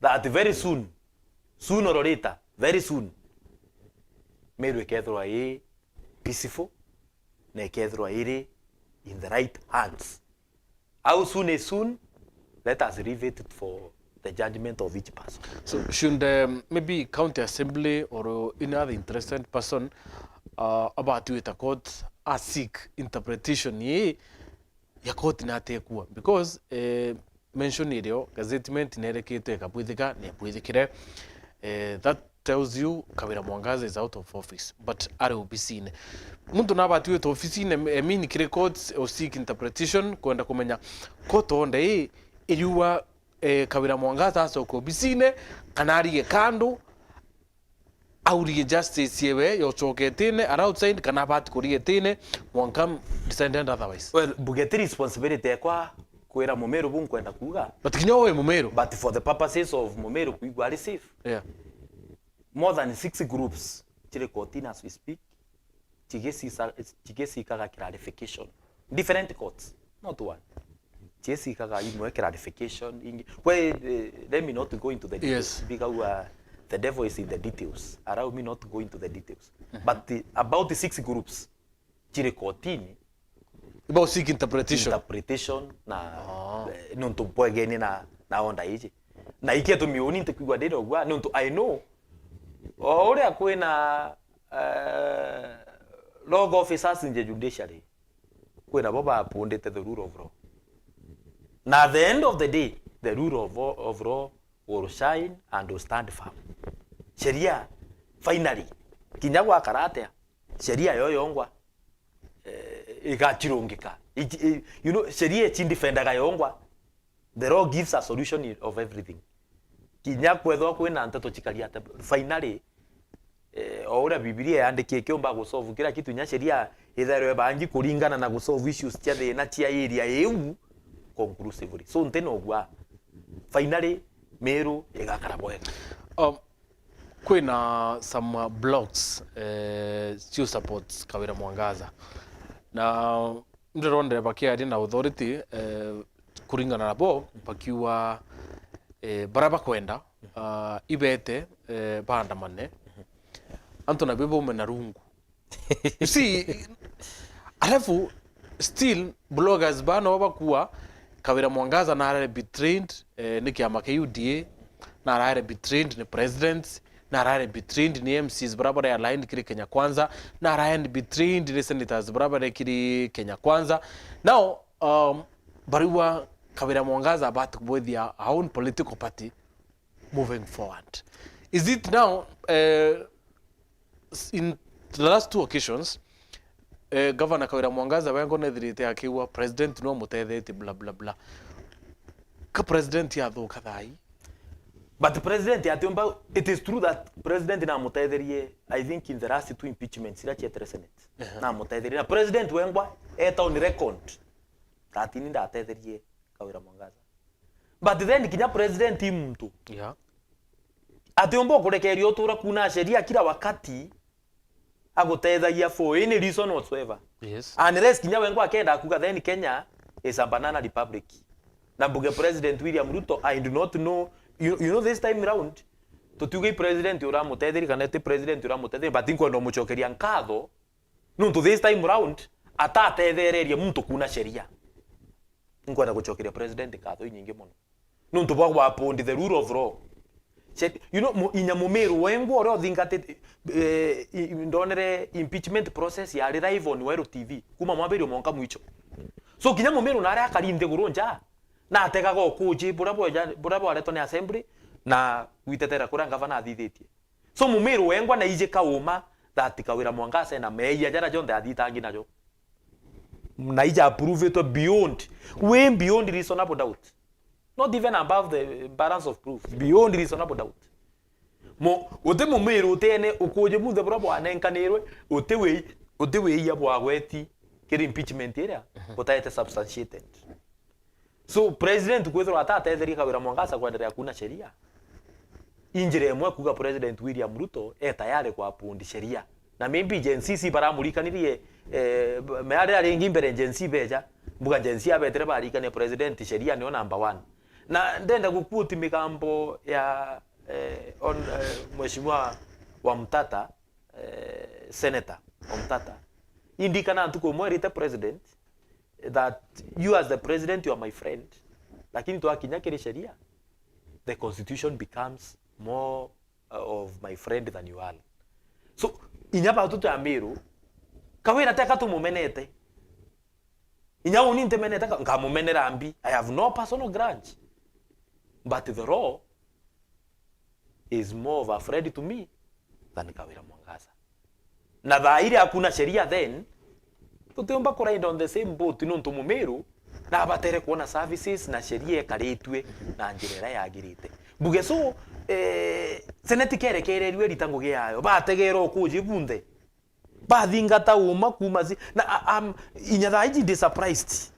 That very soon, soon or later, very soon, Meru ikethirwa i peaceful na ikethirwa iri in the right hands. How soon is soon? Let us leave it for the judgment of each person. So should, um, maybe county assembly or any other interested person, uh, abati gwita court a seek interpretation ii ya court na atekua? Because, eh, mention irio, gazettement nereketwe ikabwithika, ni abwithikire. Eh, that tells you Kawira Mwangaza is out of office, but ari obisine. Muntu nabati gwita obisine, I mean, kiri courts or seek interpretation, kwenda kumenya court order ii iriuga, eh, Kawira Mwangaza acoke obisine, kana arige kando, aurie justice yewe yocoke itine, ara outside, kana abati kuria itine, mwanka decided otherwise. Well, mbugeti responsibility ekwa kwira Mumiru bu nkwenda kuuga. But kinya we Mumiru. But for the purposes of Mumiru kuigua ari safe. Yeah. More than six groups chiri kotini as we speak, chigicisa-, chigicikaga clarification. Different courts. Not one. Jesse kaga imwe clarification ingi. Well, eh, let me not go into the details. Yes. Because, uh, the devil is in the details. Allow me not to go into the details. But the, about the six groups, chiri kotini, About seek interpretation. Interpretation na, oh, eh, nontu bwegeni na, na order iji. Na iketumi uni ntikwigua ndiri ugwa, nontu I know, o uria kwina, eh, rogue officers in the judiciary, kwina bo bapundite the rule of law. Na at the end of the day, the rule of, of law will shine and will stand firm. Sheria, finally, kinya gwakara atia, sheria yo yongwa, eh, igachirungika. Iji-, i-, you know, sheria ichindefendaga yongwa. The law gives a solution of everything. Kinya kwethwa kwina nteto chikari atia, finally, eh, o uria Bibilia yandikie kiumba gusolve kila kitu, inya sheria ithairwe bangi kuringana na gusolve issues cia thina cia area iu conclusively. So, nti nogwa, finally, Meru igakara bwega. Um, kwina some, uh, blogs, eh, still supports Kawira Mwangaza. Na ndirondere bakiaria na authority, eh, kuringana nabo, bakiuga, eh, baria bakwenda, ah, ibete, eh, baandamane. Antu nabio baume na rungu. You see, alafu still bloggers bano bakua Kawira Mwangaza narare betrayed, eh, ni kiama kia U D A, narare betrayed ni president, narare betrayed ni M Cs baria bari aligned kiri Kenya Kwanza, narare betrayed ni senators baria bari kiri Kenya Kwanza. Now, um, bariua Kawira Mwangaza about kubwithia our own political party moving forward. Is it now, eh, s-, in the last two occasions, eh, Governor Kawira Mwangaza wengwa nethirite akiuga president no mutethetie bla bla bla. Ka president athuka thai? But president atiumba, it is true that president namutetherie, I think, in the last two impeachments iria cietire Senate. Ehe. Namutetherie. Na president wengwa eta on record that ni ndatetherie Kawira Mwangaza. But then kinya president i muntu. Yeah. Atiumba ukurekeria utura kuna sheria kila wakati agutethagia for any reason whatsoever. Yes. Unless kinya wengwa akenda kuga, then Kenya is a banana republic. Na mbuge President William Ruto, I do not know. You, you know, this time round, tutiuge i president uramutetheria kana ti president uramutetheria, but nkwenda umucokeria nkatho, nontu this time round, atatethererie muntu kuna sheria. Nkwenda gucokeria president nkatho inyingi mono. Nontu bwa gwa uphold the rule of law. Che-, you know, mu-, inya Mumiru wengwa uria uthingatite, eh, i-, i-, ndonere impeachment process yari live on Weru T V, kuma mwambirio mwanka mwicho. So, kinya Mumiru nari akari nthiguru nja, na ategaga ukuji buria bweja, buria bwaretwo ni assembly, na gwitetera kuria ngavana athithitie. So, Mumiru wengwa naiji kauma that Kawira Mwangaza ena meeyia jaria jonthe athitangi najo. Naija approvetwe beyond, way beyond reasonable doubt. Not even above the balance of proof. Beyond reasonable doubt. Mo-, uti Mumiru utiene ukuji bunthe buria bwanenkanirwe, uti wi-, uti wiia bwagweti kiri impeachment iria, mhm, butaete substantiated. So, president kwithirwa atatetheria Kawira Mwangaza kwenderea kuna sheria, i njira imwe kuga President William Ruto e tayari ku uphold sheria. Na maybe Gen Z si baramurikanirie, eh, mearira ringi mbere Gen Z beja, mbuga Gen Z abetire barikania president sheria nio number one. Na ndenda guquote migambo ya, eh, on, eh, Mheshimiwa Wamtata, eh, Senator Omtata. Indikana ntuku imwe erite president that you as the president, you are my friend, lakini twakinya kiri sheria, the constitution becomes more, uh, of my friend than you are. So, inya batu twa Meru, Kawira teka tumumenete. Inya uni ntimenete ka-, nkamumenera mbi. I have no personal grudge. But the law is more of a friend to me than Kawira Mwangaza. Na thaa iria hakuna sheria then, tutiumba ku ride on the same boat nontu Mumiru nabatere kuona services na sheria ikaritue na njira iria yagirite. Mbuge so, eh, Senate kerekererue rita ngugi yayo, bategera ukuji bunthe. Bathingata uma kuma si-, na, a-, am, inya thaa iji ndi surprised.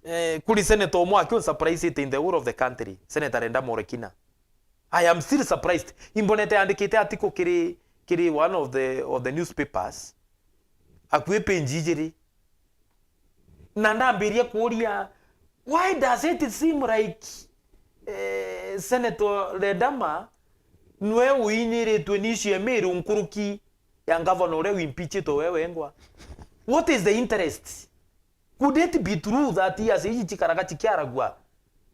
Eh, kuri senator umwe akiu surprised in the whole of the country, Senator Renda Morekina. I am still surprised. Imbonete andikite article kiri, kiri one of the, of the newspapers. Akui page ijiri. Na ndambiria kuuria, why does it seem like, eh, Senator Ledama nwe uinyiritwe ni issue ya Meru nkuruki ya ngavana uria wimpeachitwe we wengwa? What is the interest? Could it be true that ici iji cikaraga cikiaragua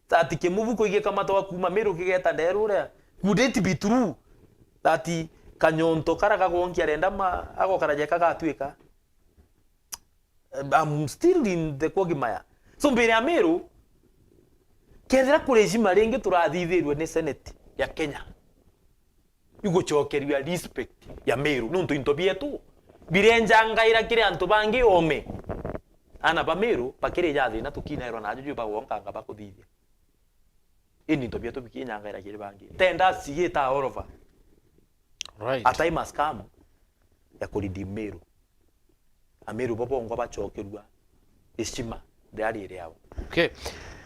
that Kimuvuko igikamatwa kuuma Meru kigeta nderu uria? Could it be true that kanyonto kara gagonkia Ledama agokara jeka gatwika? I'm still in the quagmire. So mbere ya Meru, kethira kuri ijima ringi turathithirwe ni Senate ya Kenya, igucokerua respect ya Meru, nontu into bietu birenjangaira kiri antu bangi ome. Ana ba Meru bakirija thina tukinairwa na ajuju bagwonkanga bakuthithia. Indi into bietu bikinyangaira kiri bangi. Tenda cigita all over. Right. A time has come ya ku redeem Meru. Ameru bo bongwa bacokerua heshima riari riao. Okay.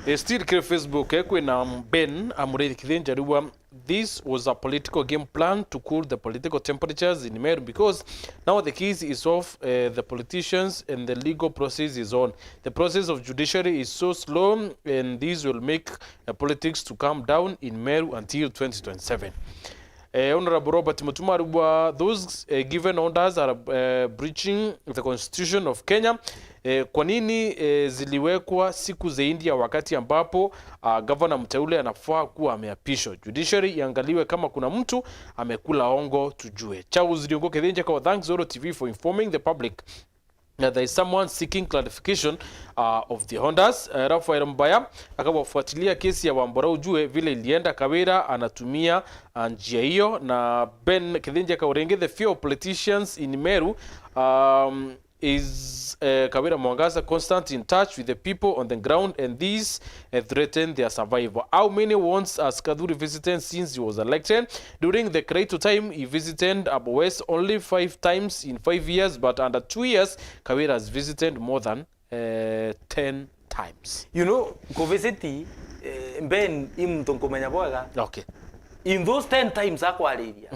Eh, still kiri Facebook, eh, kwina Ben Amurithi Kithinja ariuga, "This was a political game plan to cool the political temperatures in Meru because now the case is off, eh, the politicians and the legal process is on. The process of judiciary is so slow and this will make, eh, politics to calm down in Meru until twenty twenty-seven." Eh, Honorable Robert Mutuma aribwa, "Those, eh, given orders are, eh, breaching the constitution of Kenya." Eh, kwa nini, eh, ziliwekwa siku zaidi ya wakati ambapo, ah, gavana mteule anafaa kuwa ameapishwa? Judiciary iangaliwe kama kuna mtu amekula ongo tujue. Charles Riungu Kithinja kwa, thanks Oro T V for informing the public. Uh, there is someone seeking clarification, uh, of the Hondas. Uh, Raphael Mbaya akawafuatilia kesi ya Wambora ujue vile ilienda. Kawira anatumia, uh, njia hiyo. Na Ben Kithinja Kaurenge, "The fear of politicians in Meru, um, is, uh, Kawira Mwangaza constant in touch with the people on the ground and these, uh, threaten their survival. How many wants has Kadhuri visited since he was elected? During the Kiraitu time, he visited Abo West only five times in five years, but under two years, Kawira has visited more than, eh, ten times." You know, kuvisit, eh, Ben i muntu nkumenya bwega. Okay. In those ten times akwariria,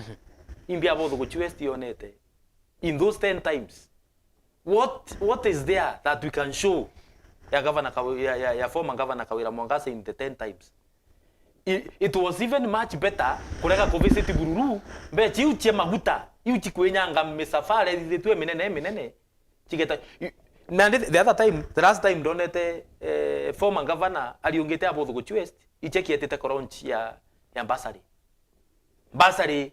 imbi Abo Thuguchu West yonete? In those ten times, what, what is there that we can show ya governor Kawi-, ya, ya, ya former governor Kawira Mwangaza in the ten times? It, it was even much better kurega kuvisit Bururu, mbecha iu cia maguta, iu cikwinyanga misafara ithithitue minene minene, cigeta, i-, na the, the other time, the last time ndonete, eh, former governor ariungite Abo Thuguchu West, icheki etite koronchi ya, ya bursary. Bursary,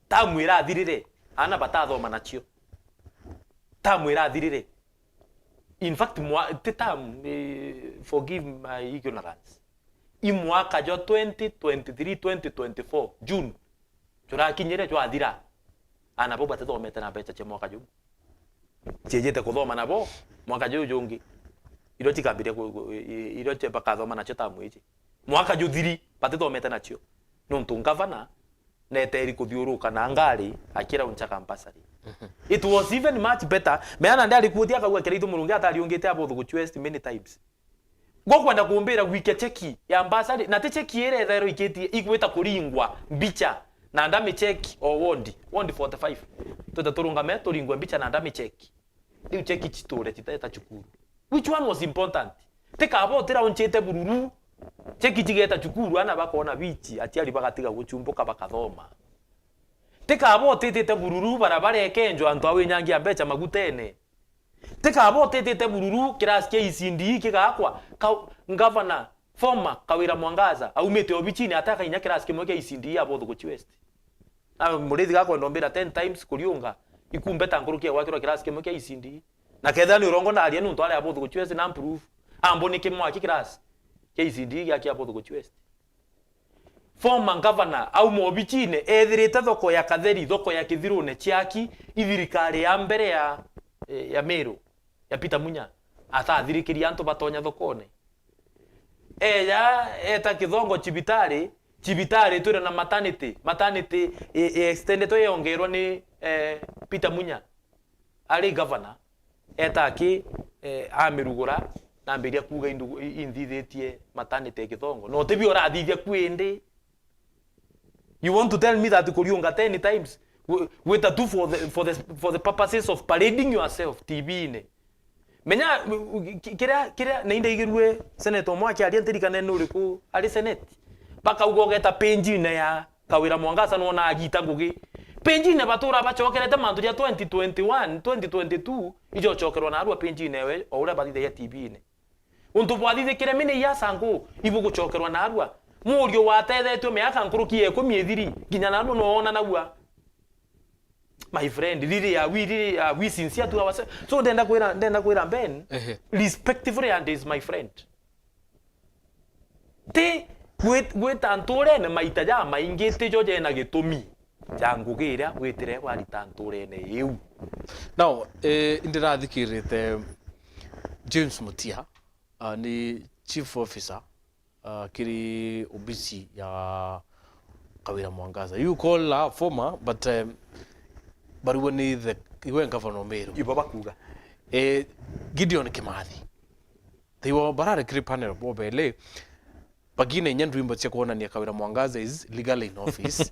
tamu irathirire, ana batathoma nacio. Tamu irathirire. In fact, mwa-, ti tamu, eh, forgive my ignorance. I mwaka jwa twenty twenty-three, twenty twenty-four, June, jurakinyire jwathira, ana bau batithomete na mbecha cia mwaka juu. Ciejete kuthoma nabo mwaka juu jungi. Irio cikambiria ku-, ku-, i-, i-, irio cia-, bakathoma nacio tamu iji. Mwaka juthiri, batithomete nacio. Nontu ngavana neteri kuthiuruka na ngari akirauncha kampasari. It was even much better. Meana ndiari kuthia akauga Kiraitu Murungi atariungite Abo Thuguchu West many times. Ngokwenda kumbira gwike cheki ya mbasari, na ti cheki iria ithairwa ikitie igwita kuringwa mbicha, na ndami cheki o wondi, wondi forty-five. Twita turungame turingwe mbicha na ndami cheki. Riu cheki chiture chiteta cukuru. Which one was important? Tikaba utiraunchite Bururu, cheki chigeta cukuru, ana bakona bichi, aciari bagatiga guchumbuka bakathoma. Tikaba utitite Bururu, barabara ikenjwa, antu a winyangia mbecha magutene. Tikaba utitite Bururu, kirasi kia E C D E kigakwa, ka-, Ngavana, former, Kawira Mwangaza, aumite obichini, ataka inya kirasi kimwe kia E C D E Abo Thuguchu West. Na Murithi gakwenda umbira ten times kuriunga, ikumbeta nkuruki ya gwakirwa kirasi kimwe kia E C D E. Na kethira ni urongo ndaria nuntu ari Abo Thuguchu West na proof. Ambo ni kimwaki kirasi kia E C D E giakia Abo Thuguchu West. Former governor auma obichine, ethirite thoko ya Katheri, thoko ya Kithirune chiaki, i thirikari ya mbere ya, ya Meru, ya Peter Munya, atathirikirie antu batonya thokone. Eja, eta Kithongo chibitari, chibitari twire na maternity, maternity i, i extendetwe yongerwa ni, eh, Peter Munya. Ari governor, eta aki, eh, amirugura, na ambiria kuuga indu-, i-, inthithitie maternity ya Kithongo. Na utibio urathithia ku indi. You want to tell me that kuriunga ten times, wi-, wita tu for the, for the, for the purposes of parading yourself T V-ini? Menya, u-, u-, ki-, kiria, kiria, na indaigirue Senate umwe akiaria, ntirikane ni uriku ari Senate. Bakauga ugeta page-ine ya Kawira Mwangaza, nona agita ngugi. Page-ine batura bacokerete mantu ja twenty twenty-one, twenty twenty-two, ijo cokerwa narua page-ine ewe, o uria bathithagia T V-ine. Untu bwathithikire many years ago, ibugucokerwa narua. Murio watethetwe miaka nkuruki ya ikumi ithiri, nginya narua noona narua. My friend, really, are we, really, are we sincere to ourselves? So, ndenda kwira, ndenda kwira Ben, Ehe. respectfully, and is my friend. Ti gwi-, gwita nturene maita jamaingi tijo jena gitumi ja ngugi iria witire warita nturene iu. Now, eh, indirathikirite James Mutia, ah, ni chief officer, ah, kiri obisi ya Kawira Mwangaza. You call her former, but, um, barua ni the, iwe governor Meru. Ibo bakuga. Eh, Gideon Kimathi. They were barare kiri panel bo bele. Bagina inya ndwimbo cia kuonania Kawira Mwangaza is legally in office.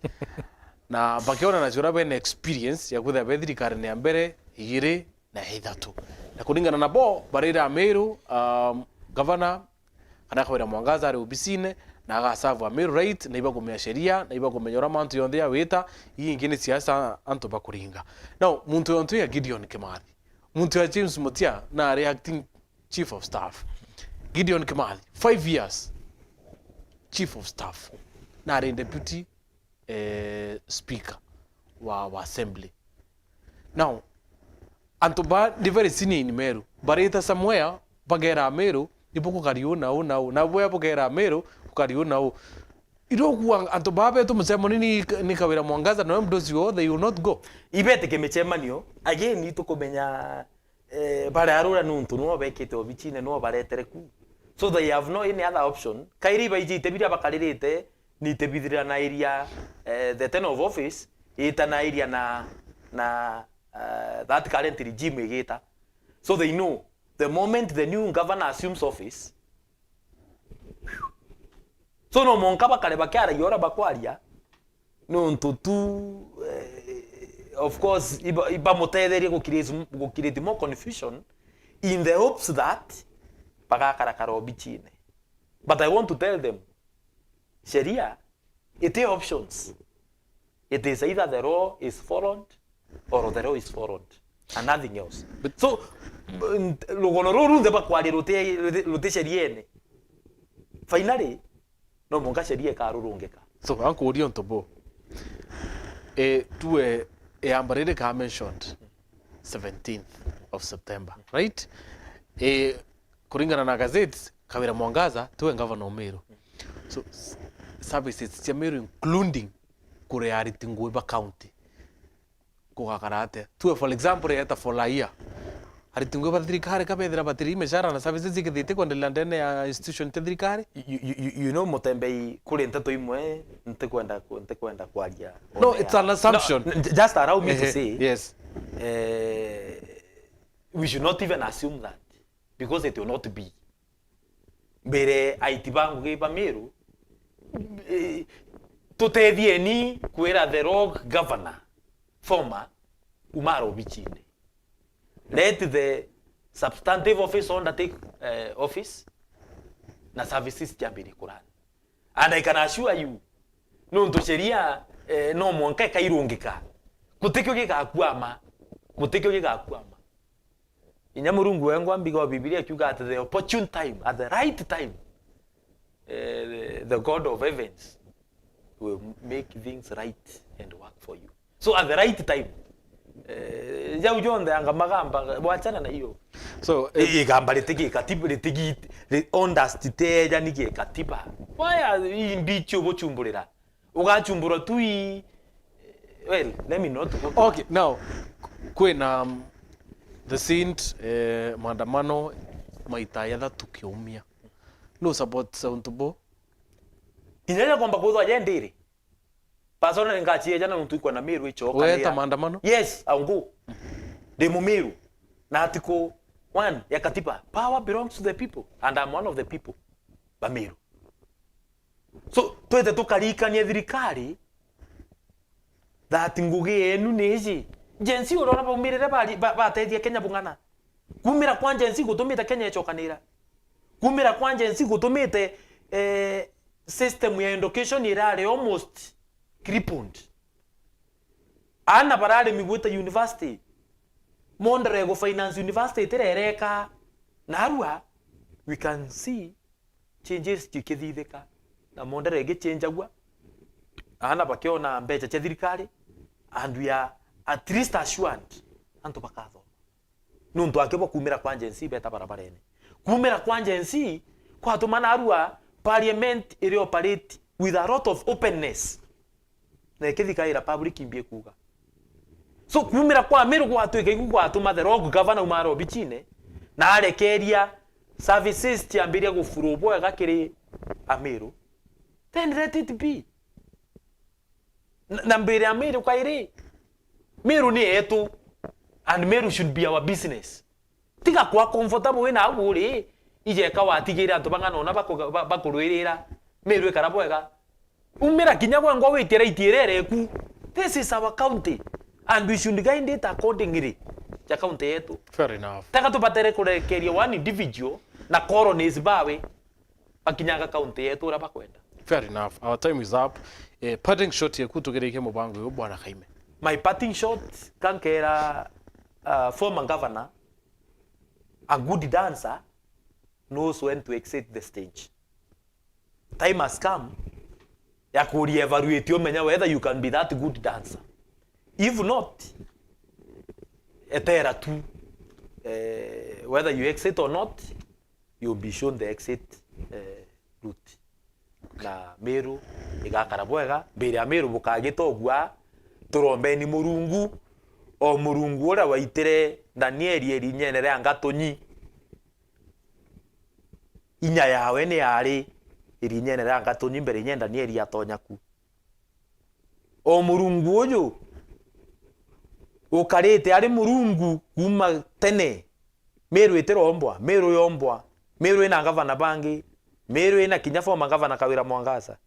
Na bakiona na ciura bena experience ya kwithira be thirikari ya mbere, igiri, na ya ithatu. Na kuringana na bo, barira Meru, um, governor, kana Kawira Mwangaza ari obisine, na agaserve Meru right, na ibakumenya sheria, na ibakumenya uria mantu yonthe yawita, ii ingi ni siasa antu bakuringa. Now, muntu yontu ya Gideon Kimathi, muntu ya James Mutia, na ari acting chief of staff. Gideon Kimathi, five years, chief of staff. Na ari deputy eh, speaker wa, wa assembly. Now, antu ba ni very senior in Meru, barita somewhere, bagera Meru, ibo kukari u na u na u, na bwe bugera Meru, kukari u na u. Irokuwa antu ba betu mucemoni ni, ni Kawira Mwangaza na Mdosi wo, they will not go. Ibetike micemanio, again, itukumenya eh, bararura nuntu nio bekite obichine, nio baretere ku. So they have no any other option. Kairi baijite biria bakaririte, ni itebithiranairia, eh, the tenure of office, itanairia na, na, eh, that current regime igita. So they know the moment the new governor assumes office, so no monka bakare bakiaragia uria bakwaria, nontu tu, eh, of course, iba-, ibamutetherie gu create, gu create more confusion in the hopes that bagakarakara obichine. But I want to tell them, sheria iti options. It is either the law is followed or the law is followed and nothing else. But so, mm, rugono ruu runthe bakwaria ruti, ruti, ruti sheriene. Finally, no mwanka sheria ikarurungika. So, ankuuria untu bu. Eh, tue, eh, amba riri ka mentioned seventeenth of September, right? Eh, kuringana na gazette, Kawira Mwangaza, tue governor o Meru. So, s-, services cia Meru including kuria ariti ngui ba county, kugakara atia? Tue, for example, yeta for a year. Ariti ngui ba thirikari ka bethira batiri mishara na services ikithite kwendelea ndene ya institution cia thirikari? You, you, you, you know, Mutembei, kuri nteto imwe ntikwenda ku-, ntikwenda kwaria. No, on air. It's an assumption. No, n-, just allow me to Ehe, say, yes. Eh, we should not even assume that, because it will not be. Mbere aiti ba ngugi ba Meru, eh, tutethieni kwira the rogue governor, former, umara obichine. Let the substantive office undertake, eh, office, na services ciambire kurani. And I can assure you, nontu sheria, eh, no mwanka ikairungika. Gutikio gigakwama. Gutikio gigakwama. Inya Murungu wengwa mbigo Bibilia ikiuga at the opportune time, at the right time, eh, the, the God of heavens will make things right and work for you. So at the right time, eh, jau jonthe anga magamba, wachana na hiyo. So, eh, I-, igamba ritigi katiba, ritigi, ri-, on dust teja ni gikatiba. Waya imbichi ubuchumburira. Ugachumburwa tu i-, well, let me not go. Okay, now, kwina, um, the Saint, eh, maandamano maita ya thatu kiumia. No support sound bo. Inya ria kwamba kwithwa jendiri. Personally, ngachieja na nuntu ikwenda Meru ichoka. Weta ria maandamano? Yes, I'll go. Ndi Mumeru. Na article one ya katiba, power belongs to the people, and I'm one of the people ba Meru. So, twete tukarikania thirikari that ngugi yenu ni iji. Gen Z urona baumirire bari-, ba-, batethia Kenya bung'ana. Kumira kwa Gen Z gutumite Kenya icokanira. Kumira kwa Gen Z gutumite, eh, system ya education irari almost crippled. Aana bararemi gwita university, mondere gu finance university itirereka. Narua, we can see changes cikithithika, na mondere igichenjagua, aana bakiona mbeca cia thirikari, and we are at least assured antu bakathoma. Nuntu aki bo kumira kwa Gen Z beta barabarene. Kumira kwa Gen Z kwatuma narua parliament iri operate with a lot of openness. Na ikithikaira public imbi ikuuga. So, kumira kwa Meru gwatwika igu gwatuma the rogue governor uma obichine, na arekeria services ciambiria gufurwo bwega kiri Ameru, then let it be. Na, na mbere ya Meru kairi, Meru ni yetu, and Meru should be our business. Tiga kwa comfortable wina au uri, ijeka watigire antu bang'ana ona baku-, ba-, bakurwirira, Meru ikara bwega. Umira kinya gwe ngo witire itiere ereku. This is our county, and we should guide it accordingly. Ja county yetu. Fair enough. Taka tubatere kurekeria one individual na colonies bawe bakinyaga county yetu uria bakwenda. Fair enough. Our time is up. Eh, parting shot yeku tugirikie mubango uyu, Bwana Kaime. My parting shot, kankera, uh, former governor, a good dancer knows when to exit the stage. Time has come ya kuria evaluate umenya whether you can be that good dancer. If not, etera tu, eh, whether you exit or not, you'll be shown the exit, eh, route. Na Meru igakara bwega, mbere ya Meru bukagita ugua, turombeni Murungu, o Murungu uria waitire Danieli irinyene ria ngatunyi. Inya yawe ni yari irinyene ria ngatunyi mbere inya Danieli atonya ku. O Murungu uju ukarite ari Murungu kuuma tene. Meru itirombwa, Meru yombwa, Meru ina ngavana bangi, Meru ina kinya former ngavana Kawira Mwangaza.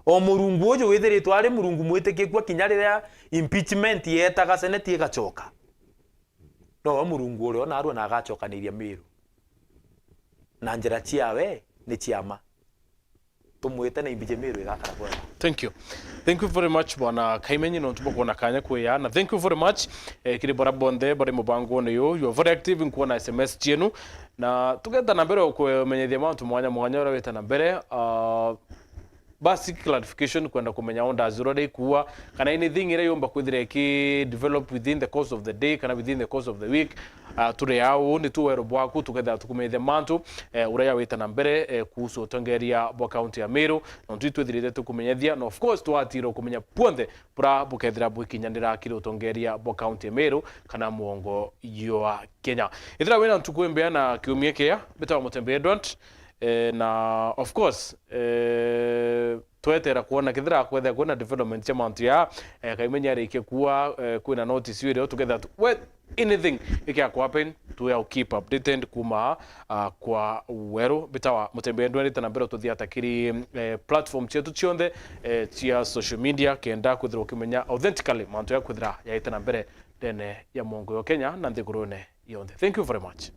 O Murungu uju withiritwe ari Murungu mwitikikua kinya riria impeachment yetaga Senate igacoka. Nowe Murungu uria onarua na agacokaniria Meru. Na njira ciawe ni cia ma. Tumwite na imbiji Meru igakara bwega. Thank you. Thank you very much, Bwana Kaimenyi, nontu bwa kuona kanya kwiya. Na thank you very much, eh, kiri bara bonthe bari mubangone uyu. You are very active, nkuona S M S cienu. Na tugeta na mbere kumenyithia mantu mwanya mwanya uria wita na mbere. Ah, basic clarification, kwenda kumenya orders uria rikuwa, kana anything iria yumba kwithira iki develop within the course of the day, kana within the course of the week. Ah, turi au, ni tu weru bwaku, tukethira tukumenyithia mantu, eh, uria yawita na mbere, eh, kuhusu utongeria bwa county ya Meru, na ntu itwithirite tukumenyithia, na of course, twatirwo kumenya bwonthe bura bukethira bwikinyanira kiri utongeria bwa county ya Meru, kana muongo yua Kenya. Ithira wina ntuku imbea na kiumia kia, mbitawa Mutembe Edward, eh, na of course, eh, twetera kwona kethira kwethira kwina development cia mantu ya, eh, Kaimenya arikie kuwa, eh, kwina notice irio tukethira tu, we, anything ikia ku happen, tu ya keep updated kuma, ah, kwa weru. Mbitawa Mutembe Edward, na mbere tuthia takiri, eh, platform cietu cionthe, eh, cia social media, kenda kwithirwa ukimenya authentically mantu ya kwithira yaite na mbere ndene ya muongo ya Kenya na nthigurune yonthe. Thank you very much.